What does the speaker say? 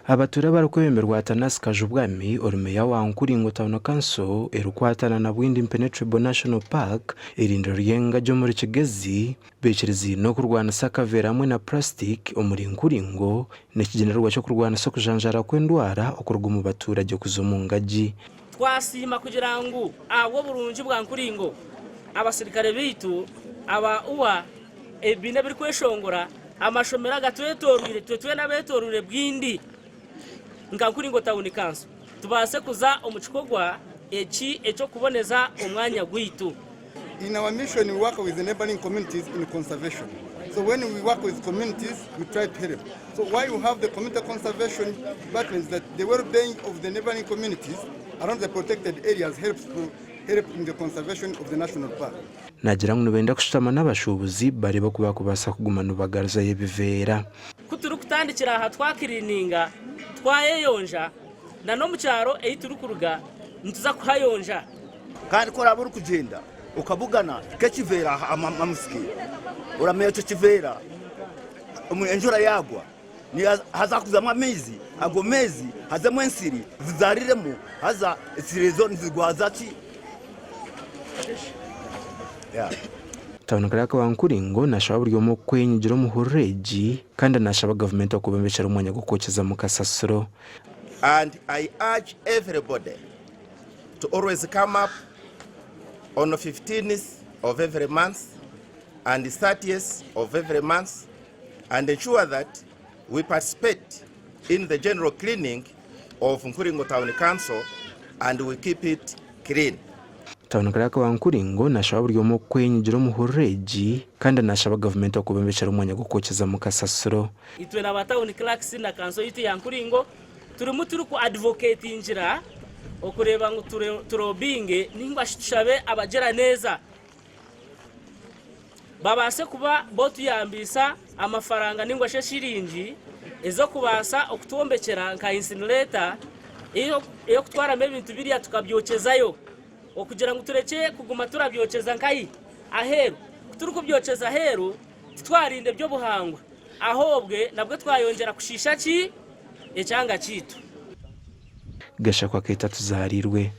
Abatuura abarikwebemberwa Atanasi Kajubwami ori Meeya wa Nkuringo Town Council erikwatana na Bwindi Impenetrable National Park, eirindiro ry'engagya omuri Kigezi, baikiriziine okurwanisa akaveera hamwe na purasitiki omuri Nkuringo n'ekigyendererwa ky'okurwanisa okujanjaara kw'endwara okuruga omu batuuragye kuza omu ngagi. Twasiima kugira ngu ahabw'oburungi bwa Nkuringo, abasirikare baitu aba UWA ebibiina ebirikweshongora, amashomero agatwetooroire, itwe twena abeetooroire Bwindi nka Nkuringo Town Council tubaase kuza omu kikorwa eki eky'okuboneza omwanya gwaitu. In our mission we work with the neighboring communities in conservation. So when we work with communities we try to help. So why we have the community conservation department is that the well-being of the neighboring communities around the protected areas helps to help in the conservation of the national park. Naagira ngu nibenda kushutama n'abashuubuzi bareebe oku baakubaasa kuguma nibagaruzayo ebiveera. Ku turikutandikira aha twakiriininga, twayeyonja, na n'omu kyaro ei turikuruga nituza kuhayonja. Kandi ku oraabe orikugyenda okabugana nk'ekiveera aha musiki, oramanya ekyo kiveera enjura yaagwa haza kuzamu amaizi, ago maizi hazemu ensiri zizaariremu haza ensiri ezo nizirwaza ki? Town Clerk wa Nkuringo nashaba buri omwe okwenyigira omu hururu egi kandi nashaba gavumenti okubombekyera omwanya gw'okwokyezamu kasasiro. And I urge everybody to always come up on 15th of every month and 30th of every month and ensure that we participate in the general cleaning of Nkuringo Town Council and we keep it clean. Town Clerk wa Nkuringo nashaba buri omwe okwenyigira omu hururu egi kandi nashaba gavumenti okubombekyera omwanya gw'okwokyezamu kasasiro. Itwe na ba Town Clerks na kanso yaitu ya Nkuringo turimu turi ku advocatingira okureeba ngu turobinge ningwa shi tushabe abagiraneza babaase kuba botuyambiisa amafaranga ningwa shi eshiringi ez'okubaasa okutwombekyera nka incinerator ey'okutwaramu ebintu biriya tukabyokyezayo okugira ngu turekye kuguma turabyokyeza nkahi? Aheeru. Ku turikubyokyeza aheeru titwarinda eby'obuhangwa ahobwe nabwe twayongyera kushiisha ki? Ekyanga kyaitu. Gashakwa Keita Tuzarirwe.